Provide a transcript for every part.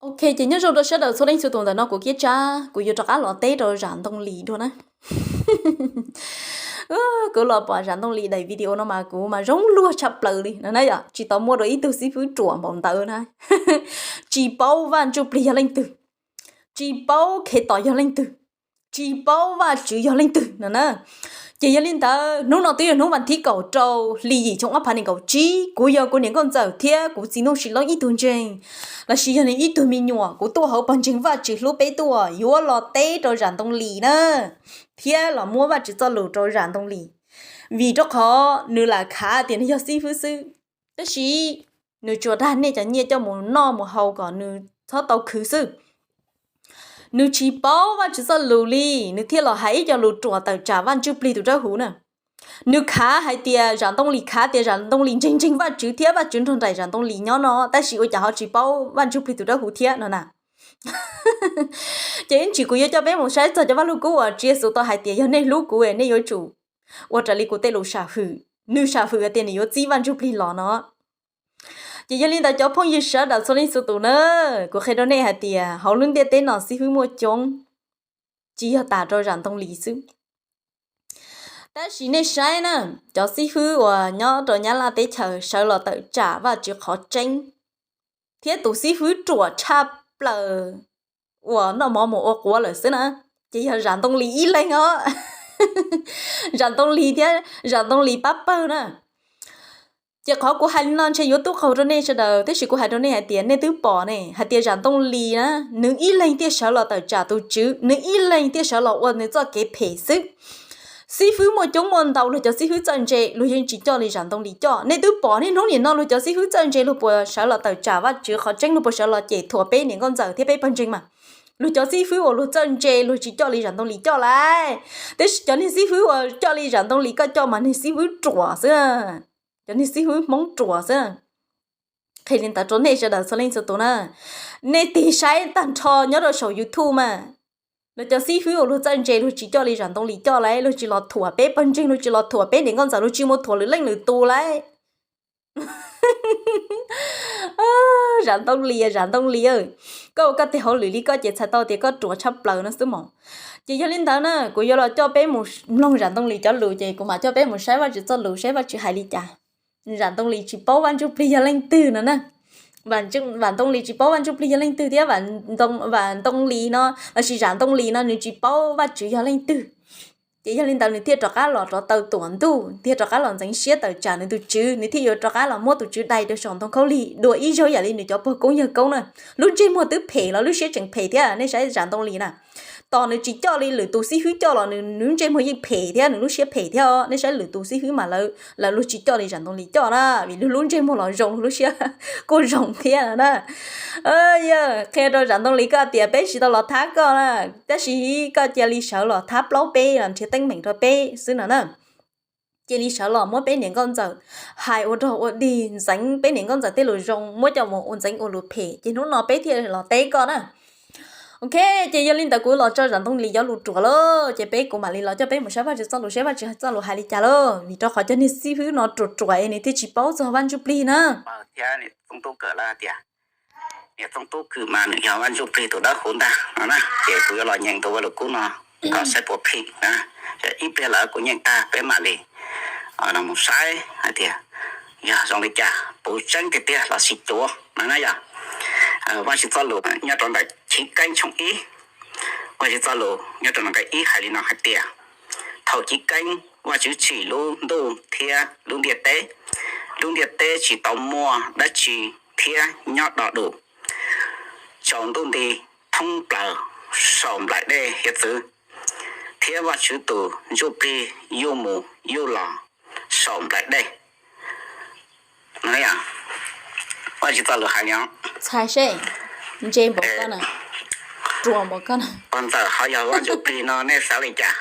Ok, ces nyob zoo rau sawv daws txhua leej txhua tus ntawm no kuv Kiab Tsab, kuv yuav rov qab los teb rau Zam Ntoo Lis dua na. Kuv los pom Zam Ntoo Lis daim video no mas kuv mas zoo luag tshaj plaws li no na yom, tsis tau muaj dua ib tug xib fwb ruam npaum ntawd na. Tsis paub Vaj Ntsuj Plig yog leej twg, tsis paub Khetos yog leej twg, tsis paub Vajtswv yog leej twg no na. Ces yog li ntawd hnub no twb yog hnub vas thib kaum rau hli yim xyoo ob phav nees nkaum tsib, kuv yog kuv niam nkauj ntxawm thiab kuv txiv Nuj Sis Loob ib tug ntseeg, lossis yog nws ib tug me nyuam, kuv tuaj hauv pawg ntseeg Vajtswv hlub peb tuaj yuav los teb rau Zam Ntoo Lis na, thiab los muab Vajtswv txoj lus rau Zam Ntoo Lis, vim rau qhov nws lam khav tias nws yog xib fwb xwb, tab sis nws tsuas dag nej cov nyiaj coj mus noj mus haus kom nws txhob tau khwv xwb. Nws tsis paub Vajtswv txoj lus li, nws thiaj los hais ib co lus ruam tawm tsam Vaj Ntsuj Plig tus dawb huv na. Nws khav hais tias Zam Ntoo Lis, khav tias Zam Ntoo Lis ntseeg ntseeg Vajtswv thiab Vajtswv nrog nraim Zam Ntoo Lis nyob no, tab sis ua cas ho tsis paub Vaj Ntsuj Plig tus dawb huv thiab no na. Ces ib ntsis kuv yuav coj peb mus saib txog cov Vaj Lug Kub uas Tswv Yexus tau hais tias yog nej hlub kuv nej yuav tsum ua raws li kuv tej lus sam hwm. Nws sam hwm hais tias nws yuav txib Vaj Ntsuj Plig los no. Ces yog li ntawd cov phooj ywg sawv daws txhua leej txhua tus na, kuv qhia rau nej hais tias hauv lub ntiaj teb no xib fwb muaj coob, tsis yog tas rau Zam Ntoo Lis xwb. Tab sis nej saib na, cov xib fwb uas nyob rau Nyab Laj teb chaws sawv los tawm tsam Vajtswv qhov tseeb, thiab tus xib fwb ruam tshaj plaws uas noj mov mus ua quav lawm xwb na, ces yog Zam Ntoo Lis ib leeg os. Zam Ntoo Lis thiab Zam Ntoo Lis pab pawg na. Ces qhov kuv hais li no ntshe yuav tub qaug rau nej sawv daws, tab sis kuv hais rau nej hais tias nej twb pom ne, hais tias Zam Ntoo Lis na, nws ib leeg thiaj sawv los tawm tsam tus Tswv, nws ib leeg thiaj sawv los ua nws txoj kev phem xwb. Xib fwb muaj coob muaj ntau, luag cov xib fwb txawj ntse luag yeej tsis coj li Zam Ntoo Lis coj. Nej twb pom niaj hnub nim no luag cov xib fwb txawj ntse luag puas sawv los tawm tsam Vajtswv qhov tseeb, luag puas sawv los cem thuam peb niam nkauj ntxawm thiab peb pawg ntseeg mas. Luag cov xib fwb uas luag txawj ntse luag tsis coj li Zam Ntoo Lis coj lauj. Tab sis cov niag xib fwb uas coj li Zam Ntoo Lis koj coj mas niag xib fwb ruam xwb. Cov niag xib fwb Hmoob ruam xwb. Qhia li ntawd rau nej sawv daws txhua leej txhua tus na. Nej tig saib tag nrho nyob rau saum YouTube mas, luag cov xib fwb uas luag txawj ntse luag tsis coj li Zam Ntoo Lis coj lauj, luag tsis los thuam peb pawg ntseeg, luag tsis los thuam peb niam nkauj ntxawm, luag tsis mus thuam lwm leej lwm tus lauj. Zam Ntoo Lis, Zam Ntoo Lis, koj ua koj tes hauj lwm li koj ces txhais tau tias koj ruam tshaj plaws no xwb mos. Ces yog li ntawd na kuv yuav los coj peb mus mloog Zam Ntoo Lis cov lus, ces kuv mam coj peb mus saib Vajtswv txoj lus, saib Vajtswv hais li cas. Zam Ntoo Lis tsis paub Vaj Ntsuj Plig yog leej twg no na. Vam Ntoo Lis tsis paub Vaj Ntsuj Plig yog leej twg thiab Vam Ntoo Lis no lossis Zam Ntoo Lis no nws tsis paub Vajtswv yog leej twg. Ces yog li ntawd nws thiaj rov qab los rov taw tuam ntuj, thiaj rov qab los ntxeev siab tawm tsam nws tus Tswv, nws thiaj yuav rov qab los muab tus Tswv dai rau saum ntoo khaub lig dua ib zaug yam li nws cov pog koob yawg koob na. Lub ntsej muag twb phem los lub siab tseem phem thiab, nej saib Zam Ntoo Lis na. Tos nws tsis coj li lwm tus xib fwb coj los nws lub ntsej muag yeej phem thiab, nws lub siab phem thiab os. Nej saib lwm tus xib fwb mas lawv, lawv luag tsis coj li Zam Ntoo Lis coj na, vim luag lub ntsej muag los zoo, luag lub siab kuj zoo thiab na. Yog qhia rau Zam Ntoo Lis koj tias peb tsis tau los thab koj na, tab sis koj cia li sawv los thab plaub peb los nrhiav teeb meem rau peb xwb no na. Cia li sawv los muab peb niam nkauj ntxawm hais ua rog ua dig, ntxeev peb niam nkauj ntxawm tej lus zoo muab coj mus ua ntxeev ua lus phem, ces hnub no peb thiaj los teb koj na. Ok, ces yog li ntawd kuv los tso Zam Ntoo Lis cov lus ruam lauj, ces peb kuv mam li los coj peb mus saib Vajtswv txoj lus, saib Vajtswv txoj lus hais li cas lauj, vim rau qhov cov niag xib fwb no ruam ruam es nws thiaj tsis paub txog Vaj Ntsuj Plig na. Thiab niam Txooj Tub Kawm lawv tias, niam Txooj Tub Kawm mas nws yog Vaj Ntsuj Plig tus dawb huv ntag no na, ces kuv yuav los nyeem tus Vaj Lug Kub no kom saib puas phem na. Ib pliag lawm kuv nyeem tag peb mam li mus saib hais tias yog zoo li cas, puv tseeb tiag tiag los sis cuav no na yog. Vajtswv txoj lus nyob rau ntawm Chiv Keeb tshooj ib, Vajtswv txoj lus nyob rau nqe ib hais li no hais tias, thaum chiv keeb Vajtswv tsim lub ntuj thiab lub ntiaj teb, lub ntiaj teb tsis tau muaj dab tsi thiab nyob do dus, tsaus ntuj nti thoob plaws saum nplaim dej hiav txwv, thiab Vajtswv tus Ntsuj Plig yuj mus yuj los saum nplaim dej. Vajtswv txoj lus hais li no. Txhais seb, ntse npaum koj na, ruam npaum koj na. Pog ntxawm ho yog Vaj Ntsuj Plig no nej xav li cas?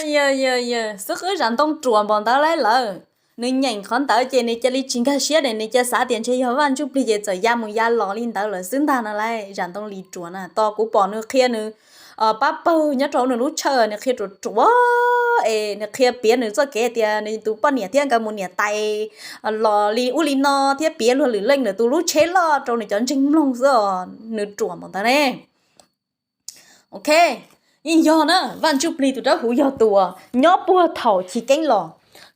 Yog, yog, yog, xwb qwb Zam Ntoo ruam npaum ntawd lauj lawm. Nws nyeem qhov ntawd ces nws cia li tsis nkag siab ne, nws cia xav tias ntshe yog Vaj Ntsuj Plig ces txawm ya mus ya los li ntawd lawm xwb ntag no lauj. Zam Ntoo Lis ruam na, tos kuv pom nws qhia nws pab pawg nyob rau nws lub tshawj, nws qhia ruam ruam es nws qhia piav nws txoj kev tias nws tus poj niam thiab nkawd mus niam tais los li ub li no thiab piav luag lwm leej lwm tus lub tsheb loj rau nws cov ntseeg mloog xwb os, nws ruam npaum ntawd ne. Ok, yeej yog na, Vaj Ntsuj Plig tus dawb huv yog tus uas nyob puag thaum chiv keeb los.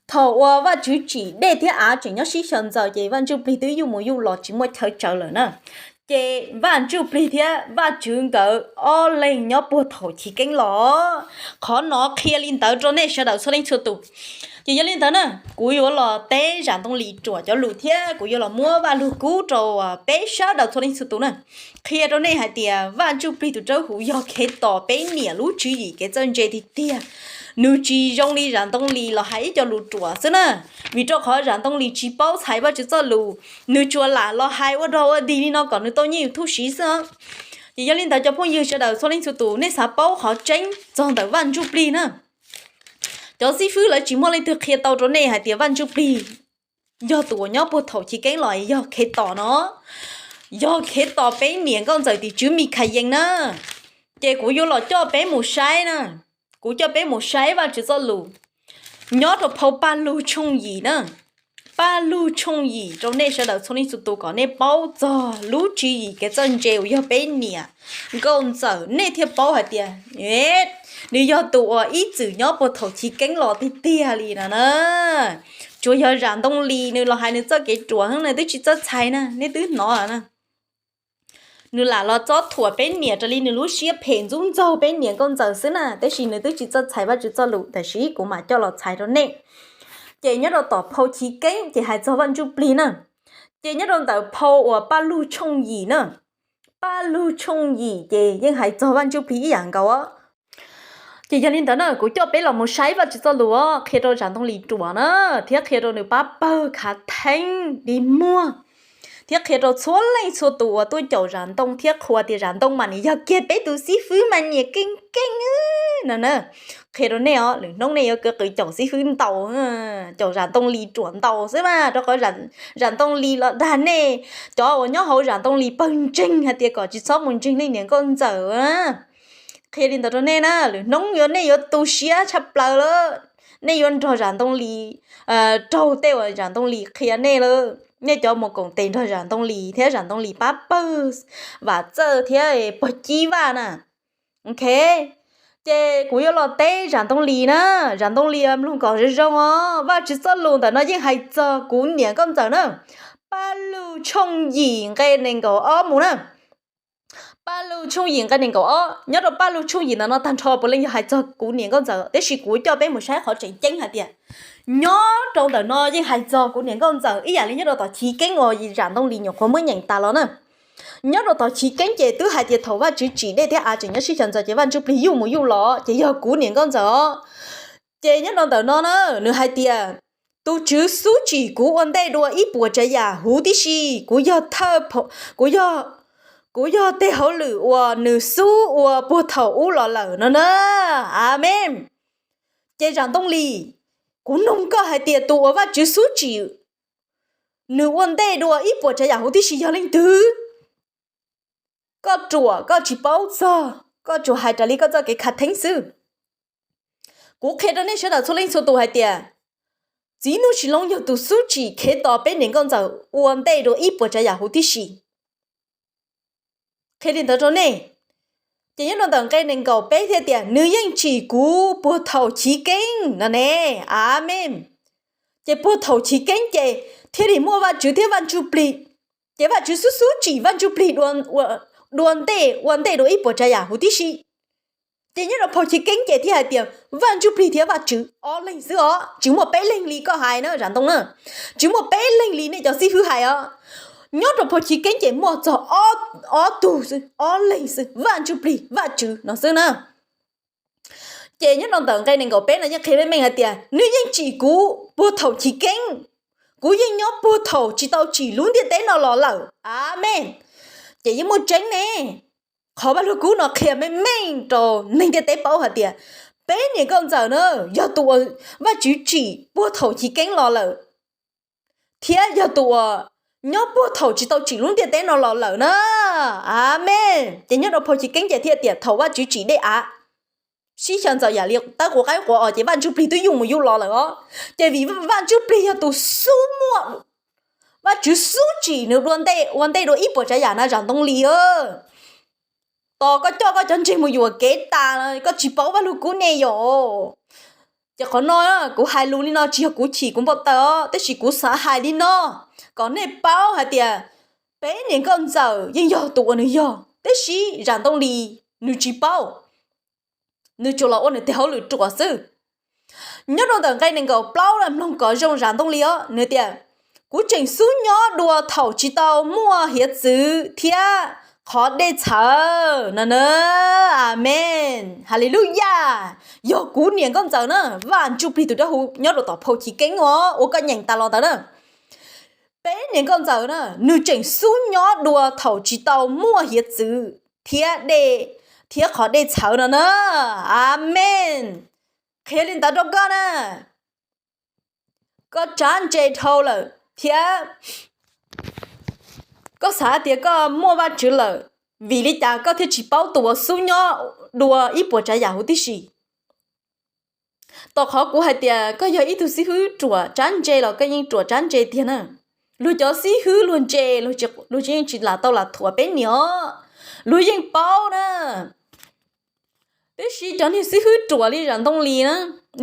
Thaum uas Vajtswv tsim dej thiab av tseem nyob sib xyaw ntxaws ces Vaj Ntsuj Plig twb yuj mus yuj los tsis muaj chaw tsawv lawm na. Ces Vaj Ntsuj Plig thiab Vajtswv nkawd ob leeg nyob puag thaum chiv keeb los. Qhov no qhia li ntawd rau nej sawv daws txhua leej txhua tus. Ces yog li ntawd na, kuv yuav los teb Zam Ntoo Lis ruam cov lus thiab kuv yuav los muab Vaj Lug Kub rau peb sawv daws txhua leej txhua tus na, qhia rau nej hais tias Vaj Ntsuj Plig tus dawb huv yog Khetos peb niam lub tswv yim kev txawj ntse tiag tiag. Nws tsis zoo li Zam Ntoo Lis los hais ib co lus ruam xwb na, vim rau qhov Zam Ntoo Lis tsis paub txhais Vajtswv txoj lus, nws tsuas lam los hais ua dog ua dig li no kom nws tau nyiaj YouTube siv xwb. Ces yog li ntawd cov phooj ywg sawv daws txhua leej txhua tus, nej xav paub qhov tseeb txog ntawm Vaj Ntsuj Plig na, cov xib fwb lawv tsis muaj leej twg qhia tau rau nej hais tias Vaj Ntsuj Plig yog tus uas nyob puag thaum chiv keeb los yog Khetos no, yog Khetos peb niam nkauj ntxawm tim tswv Mikhayees na. Ces kuv yuav los coj peb mus saib na, kuv coj peb mus saib Vajtswv txoj lus nyob rau phau Paj Lug tshooj yim na. Paj Lug tshooj yim rau nej sawv daws txhua leej txhua tus kom nej paub txog lub tswv yim kev txawj ntse uas yog peb niam nkauj ntxawm, nej thiaj paub hais tias nws yog tus uas ib txwm nyob puag thaum chiv keeb los tiag tiag li no na. Tsuas yog Zam Ntoo Lis nws los hais nws txoj kev ruam xwb, nws twb tsis txawj txhais na, nej twb hnov na. Nws lam los txob thuam peb niam raws li nws lub siab phem ntxub ntxaug peb niam nkauj ntxawm xwb na, tab sis nws twb tsis txawj txhais Vajtswv txoj lus, tab sis kuv mam coj los txhais rau nej. Ces nyob rau tom phau chiv keeb ces hais txog Vaj Ntsuj Plig na. Ces nyob rau ntawm phau uas Paj Lug tshooj yim na, Paj Lug tshooj yim ces yeej hais txog Vaj Ntsuj Plig ib yam nkaus. Ces yog li ntawd na, kuv coj peb los mus saib Vajtswv txoj lus qhia rau Zam Ntoo Lis ruam na, thiab qhia rau nws pab pawg khav theeb dig muag, thiab qhia rau txhua leej txhua tus uas tuaj caum Zam Ntoo thiab qhuas tias Zam Ntoo mas nws yog kiag peb tus xib fwb mas nyiam keej keej no na. Qhia rau nej os, lwm hnub nej yuav kav qws caum xib fwb ntau, caum Zam Ntoo Lis ruam ntau xwb mas, rau qhov Zam Ntoo Lis los dag nej cov uas nyob hauv Zam Ntoo Lis pawg ntseeg hais tias kom tsis txhob mus ntseeg nej niam nkauj ntxawm. Qhia li ntawd rau nej na, lwm hnub yuav nej yuav tu siab tshaj plaws lawm, nej yuav nrog Zam Ntoo Lis raug tej uas Zam Ntoo Lis qhia nej lawm, nej cov mus koom tes nrog Zam Ntoo Lis thiab Zam Ntoo Lis pab pawg Vam Txawj thiab Pog Cib Vaj na. Ok, ces kuv yuav los teb Zam Ntoo Lis na, Zam Ntoo Lis mloog kom zoo zoo os, Vajtswv txoj lus ntawm no yeej hais txog kuv niam nkauj ntxawm na. Paj Lug tshooj yim nqe nees nkaum ob mus na. Paj Lug tshooj yim nqe nees nkaum ob, nyob rau Paj Lug tshooj yim ntawm no tag nrho puav leej yog hais txog kuv niam nkauj ntxawm, tab sis kuv coj peb mus saib qhov tseem ceeb hais tias nyob rau ntawm no yeej hais txog kuv niam nkauj ntxawm ib yam li nyob rau tom chiv keeb uas Zam Ntoo Lis nyuam qhuav muab nyeem tas los na. Nyob rau tom chiv keeb ces twb hais tias thaum Vajtswv tsim dej thiab av tseem nyob sib xyaw ntxaws ces Vaj Ntsuj Plig yuj mus yuj los ces yog kuv niam nkauj ntxawm os. Ces nyob rau ntawm no na, nws hais tias tus Tswv xub tsim kuv ua ntej dua ib puas tsav yam huv tib si, kuv yog thawj, kuv yog, kuv yog tes hauj lwm uas nws xub ua puag thaum ub los lawm no na. Amees. Ces Zam Ntoo Lis, kuv noog koj hais tias tus uas Vajtswv xub tsim nws ua ntej dua ib puas tsav yam huv tib si yog leej twg? Koj ruam, koj tsis paub txog, koj tsuas hais raws li koj txoj kev khav theeb xwb. Kuv qhia rau nej sawv daws txhua leej txhua tus hais tias Txiv Nuj Sis Loob yog tus xub tsim Khetos peb niam nkauj ntxawm ua ntej dua ib puas tsav yam huv tib si. Qhia li ntawd rau nej. Ces nyob rau ntawm nqe nees nkaum peb thiaj tias nws yeej tsim kuv puag thaum chiv keeb no ne. Amees. Ces puag thaum chiv keeb ces thiaj li muaj Vajtswv thiab Vaj Ntsuj Plig. Ces Vajtswv xub xub tsim Vaj Ntsuj Plig dua ntej, ua ntej dua ib puas tsav yam huv tib si. Ces nyob rau phau chiv keeb ces thiaj hais tias Vaj Ntsuj Plig thiab Vajtswv ob leeg xwb os, tsis muaj peb leeg li koj hais na Zam Ntoo na. Tsis muaj peb leeg li nej cov xib fwb hais os. Nyob rau phau chiv keeb ces muaj txog ob tug xwb, ob leeg xwb, Vaj Ntsuj Plig, Vajtswv no xwb na. Ces nyob rau ntawm nqe nees nkaum peb no yeej qhia meej meej hais tias nws yeej tsim kuv puag thaum chiv keeb, kuv yeej nyob puag thaum tsis tau tsim lub ntiaj teb no los lawm. Amees. Ces yeej muaj tseeb ne. Qhov Vaj Lug Kub no qhia meej meej rau neeg ntiaj teb paub hais tias peb niam nkauj ntxawm na yog tus uas Vajtswv tsim puag thaum chiv keeb los lawm, thiab yog tus uas nyob puag thaum tsis tau tsim lub ntiaj teb no los lawm na. Amees. Ces nyob rau phau Chiv Keeb ces thiaj tias thaum Vajtswv tsim dej av, sib xyaw ntxaws yam li tawb quav qaib quav os, ces Vaj Ntsuj Plig twb yuj mus yuj los lawm os. Ces vim Vaj Ntsuj Plig yog tus xub muaj, Vajtswv xub tsim nws dua ntej, ua ntej dua ib puas tsav yam na Zam Ntoo Lis. Tos koj coj koj cov ntseg mus yuam kev tas, koj tsis paub Vaj Lug Kub ne yom. Ces qhov no kuv hais lus li no tsis yog kuv chim kuv npau taws os, tab sis kuv xav hais li no kom nej paub hais tias peb niam nkauj ntxawm yeej yog tus uas nws yog, tab sis Zam Ntoo Lis nws tsis paub, nws tsuas los ua nws tes hauj lwm ruam xwb. Nyob rau ntawm nqe nees nkaum plaub no mloog kom zoo Zam Ntoo Lis os, nws tias, kuv tseem xub nyob dua thaum tsis tau muaj hiav txwv thiab qhov dej txhawv no na. Amees, Haleluyas. Yog kuv niam nkauj ntxawm na, Vaj Ntsuj Plig tus dawb huv nyob rau tom phau Chiv Keeb os, uas koj nyeem tas los ntawd na. Peb niam nkauj ntxawm na, nws tseem xub nyob dua thaum tsis tau muaj hiav txwv thiab dej, thiab qhov dej txhawv no na. Amees. Qhia li ntawd rau koj na, koj tsav ntse dhau lawm thiab koj xav tias koj muaj Vajtswv lawm, vim li cas koj thiaj tsis paub tus uas xub nyob dua ib puas tsav yam huv tib si? Tom qhov kuv hais tias koj yog ib tug xib hwb ruam tsav ntse los koj yeej ruam tsav ntse tiag na. Luag cov xib hwb luag ntse, luag yeej tsis lam tau lam thuam peb niam os, luag yeej paub na. Tiam sis cov niag xib hwb ruam li Zam Ntoo Lis na,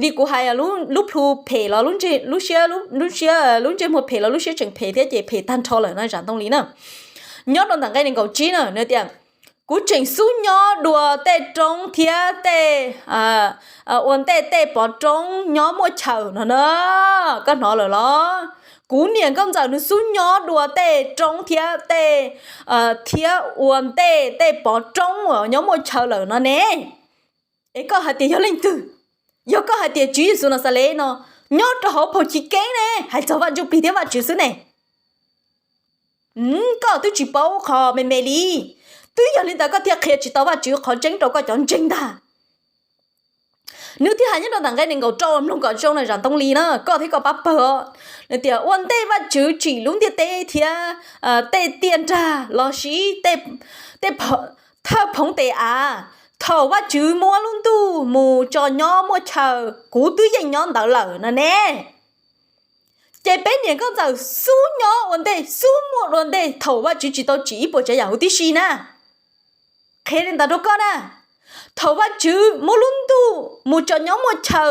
li kuv hais, lub plhu phem los lub ntsej, lub siab, lub siab, lub ntsej muag phem los lub siab tseem phem thiab ces phem tag nrho lawm na Zam Ntoo Lis na. Nyob rau ntawm nqe nees nkaum tsib na nws tias, kuv tseem xub nyob dua tej roob thiab tej, ua ntej tej pov roob nyob muaj chaw no na. Koj hnov lawm los? Kuv niam nkauj ntxawm nws xub nyob dua tej roob thiab tej, thiab ua ntej tej pov roob uas nyob muaj chaw lawm no ne. Es koj hais tias yog leej twg? Yog koj hais tias Tswv Yexus Naxales no, nyob rau hauv phau Chiv Keeb ne hais txog Vaj Ntsuj Plig thiab Vajtswv xwb ne. Koj twb tsis paub qhov me me li, twb yog li ntawd koj thiaj qhia tsis tau Vajtswv qhov tseeb rau koj cov ntseeg ntag. Nws thiaj hais nyob rau ntawm nqe nees nkaum rau, mloog kom zoo na Zam Ntoo Lis na, koj thiab koj pab pawg os. Nws tias ua ntej Vajtswv tsim lub ntiaj teb thiab tej tiaj nrag los sis tej thawj phoov tes av, thaum Vajtswv muab lub ntuj mus tso nyob muaj chaw, kuv twb yeej nyob ntawd lawm no ne. Ces peb niam nkauj ntxawm xub nyob ua ntej, xub muaj dua ntej thaum Vajtswv tsis tau tsim ib puas tsav yam huv tib si na. Qhia li ntawd rau koj na, thaum Vajtswv muab lub ntuj mus tso nyob muaj chaw,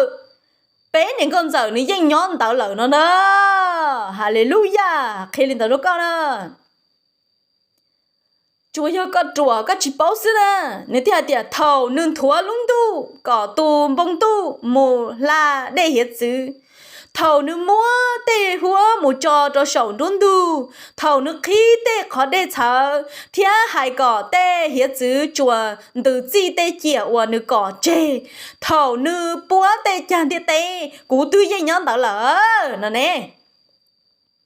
peb niam nkauj ntxawm nws yeej nyob ntawd lawm no na. Haleluyas, qhia li ntawd rau koj na. Tsuas yog koj ruam koj tsis paub xwb na. Nws thiaj hais tias thaum nws nthuav lub ntuj kom tus npoo ntuj mus hla dej hiav txwv, thaum nws muab tej huab mus tso rau saum nruab ntug, thaum nws qhib tej qhov dej txhawv thiab hais kom tej hiav txwv tsuas ntws txij tej ciam uas nws kom tseg, thaum nws puab tej cag ntiaj teb, kuv twb yeej nyob ntawd lawm no ne.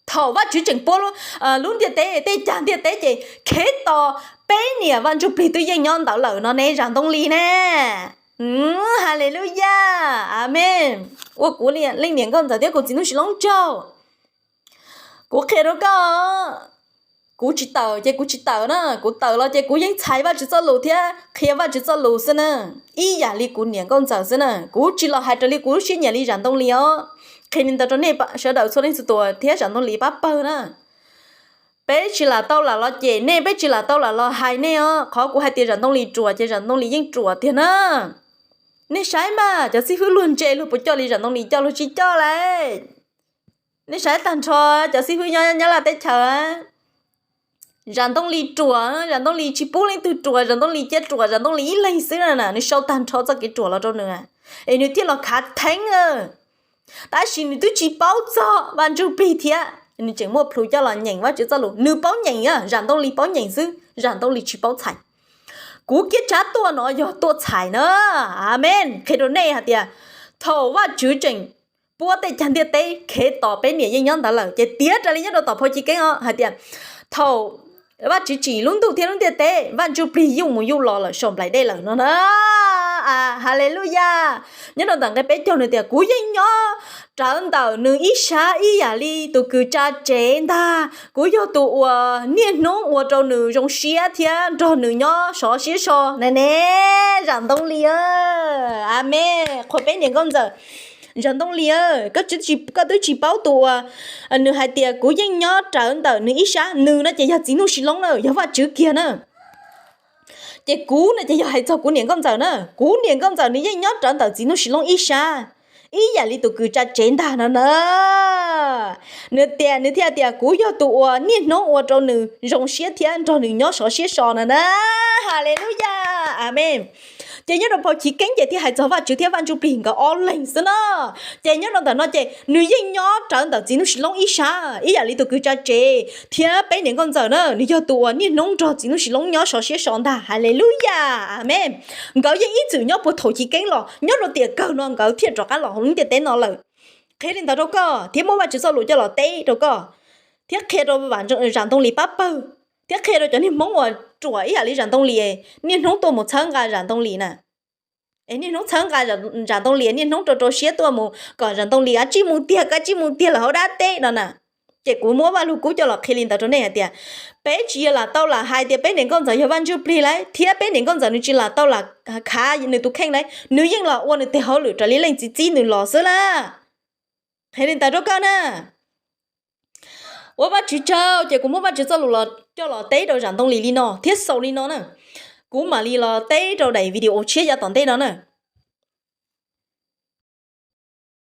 Thaum Vajtswv tseem puab lub ntiaj teb, tej cag ntiaj teb ces khev tos peb niam Vaj Ntsuj Plig twb yeej nyob ntawd lawm no ne Zam Ntoo Lis ne. Haleluyas, amees. Ua kuv leej niam nkauj ntxawm thiab kuv txiv Nuj Sis Loob tsaug. Kuv qhia rau koj, kuv tsis tawm ces kuv tsis tawm na, kuv tawm los ces kuv yeej txhais Vajtswv txoj lus thiab qhia Vajtswv txoj lus xwb na. Ib yam li kuv niam nkauj ntxawm xwb na, kuv tsis los hais raws li kuv lub siab nyiam li Zam Ntoo Lis os. Qhia li ntawd rau nej sawv daws txhua leej txhua tus thiab Zam Ntoo Lis pab pawg na. Peb tsis lam tau lam los cem nej, peb tsis lam tau lam los hais nej os. Qhov kuv hais tias Zam Ntoo Lis ruam ces Zam Ntoo Lis yeej ruam tiag na. Nej saib mas cov xib hwb luag ntse luag puas coj li Zam Ntoo Lis coj, luag tsis coj lauj. Nej saib tag nrho cov xib hwb nyob Nyab Laj teb chaws, Zam Ntoo Lis ruam, Zam Ntoo Lis tsis pub leej twg ruam, Zam Ntoo Lis cia ruam Zam Ntoo Lis ib leeg xwb na, nws sau tag nrho txoj kev ruam los rau nws, es nws thiaj los khav theeb. Tab sis nws twb tsis paub txog Vaj Ntsuj Plig thiab, nws tseem muaj plhus coj los nyeem Vajtswv txoj lus. Nws paub nyeem, Zam Ntoo Lis paub nyeem xwb, Zam Ntoo Lis tsis paub txhais. Kuv kiab tsab tuaj no yog tuaj txhais na. Amees. Qhia rau nej hais tias thaum Vajtswv tseem puab tej cag ntiaj teb, khev tos peb niam yeej nyob ntawd lawm. Ces tiav raws li nyob rau tom phau Chiv Keeb os hais tias thaum Vajtswv tsim lub ntuj thiab lub ntiaj teb, Vaj Ntsuj Plig yuj mus yuj los lawm saum nplaim dej lawm no na. Haleluyas. Nyob rau ntawm nqe peb caug nws tias kuv yeej nyob rawv ntawm nws ib sab ib yam li tus kws tsa tsev ntag. Kuv yog tus uas niaj hnub ua rau nws zoo siab thiab nrog nws nyob sov siab so na ne. Zam Ntoo Lis, amees. Qhuas peb niam nkauj ntxawm, Zam Ntoo Lis, koj twb tsis paub tus uas nws hais tias kuv yeej nyob rawv ntawm nws ib sab, nws no ces yog txiv Nuj Sis Loob na, yog Vajtswv kiag na. Ces kuv no ces yog hais txog kuv niam nkauj ntxawm na, kuv niam nkauj ntxawm nws yeej nyob rawv ntawm txiv Nuj Sis Loob ib sab ib yam li tus kws tsa tsev ntag no na. Nws tias, nws thiaj tias kuv yog tus uas niaj hnub ua rau nws zoo siab thiab nrog nws nyob sov siab so no na. Haleluyas, amees. Ces nyob rau phau Chiv Keeb ces thiaj hais txog Vajtswv thiab Vaj Ntsujplig nkawd ob leeg xwb na. Ces nyob rau ntawm no ces nws yeej nyob rawv ntawm txiv Nuj Sis Loob ib sab ib yam li tus kws tsa tsev thiab peb niam nkauj ntxawm na, nws yog tus uas niaj hnub nrog txiv Nuj Sis Loob nyob sov siab so ntag. Haleluyas, amees. Nkawd yeej ib txwm nyob puag thaum chiv keeb los nyob rau tiam kawg no nkawd thiaj rov qab los hauv lub ntiaj teb no lawm. Qhia li ntawd rau koj thiab muab Vajtswv txoj lus coj los teb rau koj thiab qhia rau Zam Ntoo Lis pab pawg thiab qhia rau cov niag Hmoob uas ruam ib yam li Zam Ntoo Lis niaj hnub tuaj mus txhawb nqa Zam Ntoo Lis na. Es niaj hnub txhawb nqa Zam Ntoo Lis, niaj hnub rau rau siab tuaj mus kom Zam Ntoo Lis, koj tsij mus tiag, koj tsij mus tiag lawm hauv dab teb no na. Ces kuv muab Vaj Lug Kub coj los qhia li ntawd rau nej hais tias peb tsis yog lam tau lam hais tias peb niam nkauj ntxawm yog Vaj Ntsujplig lauj, thiab peb niam nkauj ntxawm nws tsis lam tau lam khav nws tus kheej lauj, nws yeej los ua nws tes hauj lwm raws li leej txiv txib nws los xwb lauj. Qhia li ntawd rau koj na. Ua Vajtswv tsaug, ces kuv muab Vajtswv txoj lus coj los teb rau Zam Ntoo Lis li no thiab xaus li no na. Kuv mam li los teb rau daim video tshiab yav tom ntej no na.